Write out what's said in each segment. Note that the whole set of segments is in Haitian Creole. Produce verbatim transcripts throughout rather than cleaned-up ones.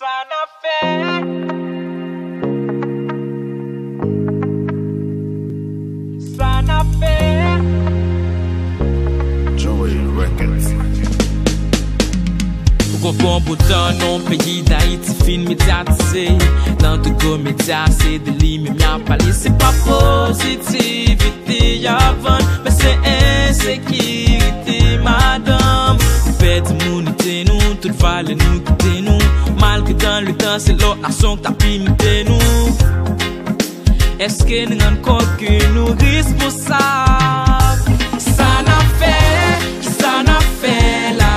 Sa n ap fè? Sa n ap fè? Joey Records. Ou konprann poutan non peyi Dayiti fin medyatize. Nan tout gwo medya, se de li menm y ap pale. Se pa pozitivite y ap vann, men se ensekirite, madanm. Nou pèdi moun nou te nou, tout valè nou kite nou. Malgre dan letan, se lòt nasyon k t ap imite nou. Èske n rann kont ke nou responsab? Sa n ap fè? Kisa n ap fè la?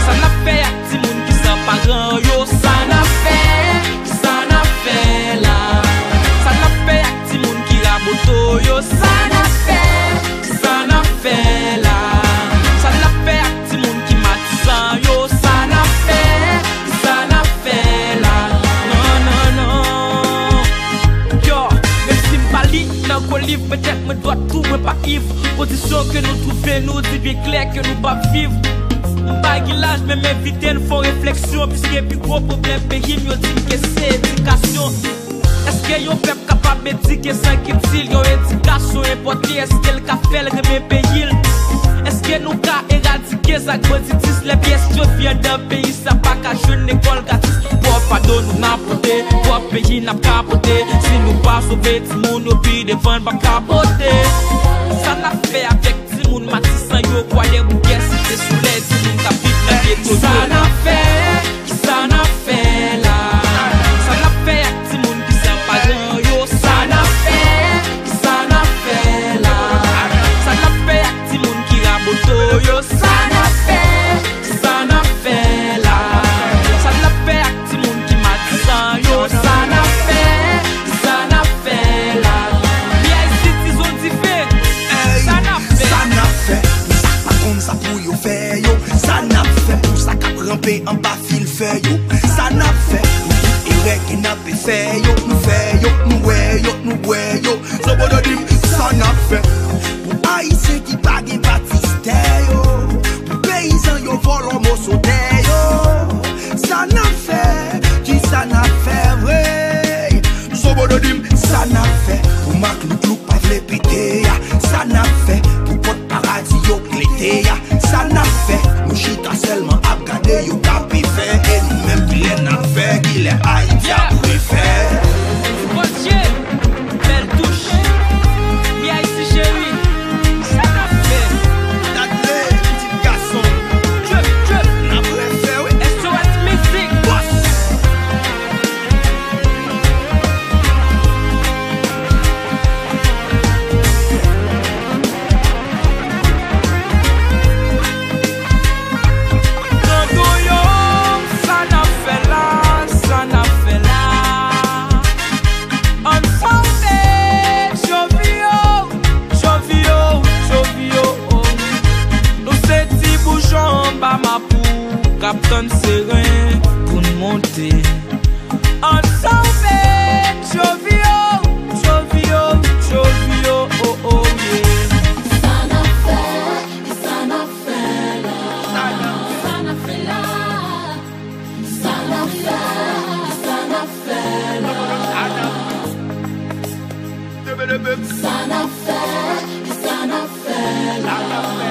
Sa n ap fè ak timoun ki san paran yo? Sa n ap fè? Kisa n ap fè la? Sa n ap fè ak timoun ki raboto yo? Sa n ap fè? Kisa n ap fè la? Sa n ap fè ak timoun ki matisan yo? Sa n ap fè? Kisa n ap fè la? Non, non, non. Yo, menm si m pa li nan gwo liv, petèt mwen dwat tou, mwen pa iv. Kondisyon ke nou twouve nou, di byen klè ke nou p ap viv. M pa gen laj, men m envite n fè yon refleksyon, piske pi gwo pwoblèm peyi m, yo di m ke se edikasyon. Èske yon pèp kapab edike san ki di l yon edikasyon enpòte? Èske l ka fè l renmen peyi l? Èske nou ka eradike zak banditis? Lè pyès yo vi anndan peyi sa pa ka jwenn lekòl gratis. Twòp fado nou n ap pote, twòp peyi n ap kapote. Si nou pa sove timoun yo, pi devan n p ap ka pote. Sa n ap fè avèk timoun matisan yo, Kwadèboukè, Site Solèy, timoun k ap viv nan geto yo? Sa n ap fè? Kisa n ap fè la? Sa n ap fè ak timoun ki san paran yo? Sa n ap fè? Kisa n ap fè la? Sa n ap fè ak timoun ki raboto yo? Sa n ap fè? Kisa n ap fè la? Sa n ap fè ak timoun ki matisan yo? Sa n ap fè? Kisa n ap fè la? P I C T zon dife. Sa n ap fè? Sa n ap fè pou sa k pa konn sa pou yo fè yo? Sa n ap fè pou sa k ap ranpe anba fil fè yo? Sa n ap fè pou tout erè ke n ape fè yo? Nou fè yo, nou wè yo, nou bwè yo. Zobodo di m, sa n ap fè pou Ayisyen ki pa gen batistè yo? Pou peyizan yo vòlò moso tè yo? Sa n ap fè? Kisa n ap fè vre? Zobodo di m, sa n ap fè pou maklouklou pa vle pete a? Sa n ap fè pou pòt paradi yo klete a? Sa n ap fè? Nou chita sèlman ap gade yo k ape fè, e nou menm kilè n ap fè? Kilè Ayiti ap refè? Bondye, bèl touch. P I C cheri, sa n ap fè? Dudley, pitit gason. Trip, trip. N ap refè, wi. S O S Music. Bòs. Grandoyon, sa n ap fè la, sa n ap fè la? Ann sove Tchoviyo, Tchoviyo, Tchoviyo. Nou se ti boujon anba mapou k ap tann seren pou n monte. Ann sove Tchoviyo, Tchoviyo, Tchoviyo, oh, oh, yeah. Sa n ap fè, sa n ap fè la, sa n ap fè la, sa n ap fè, sa n ap fè la. Sa n ap fè, sa n ap fè la.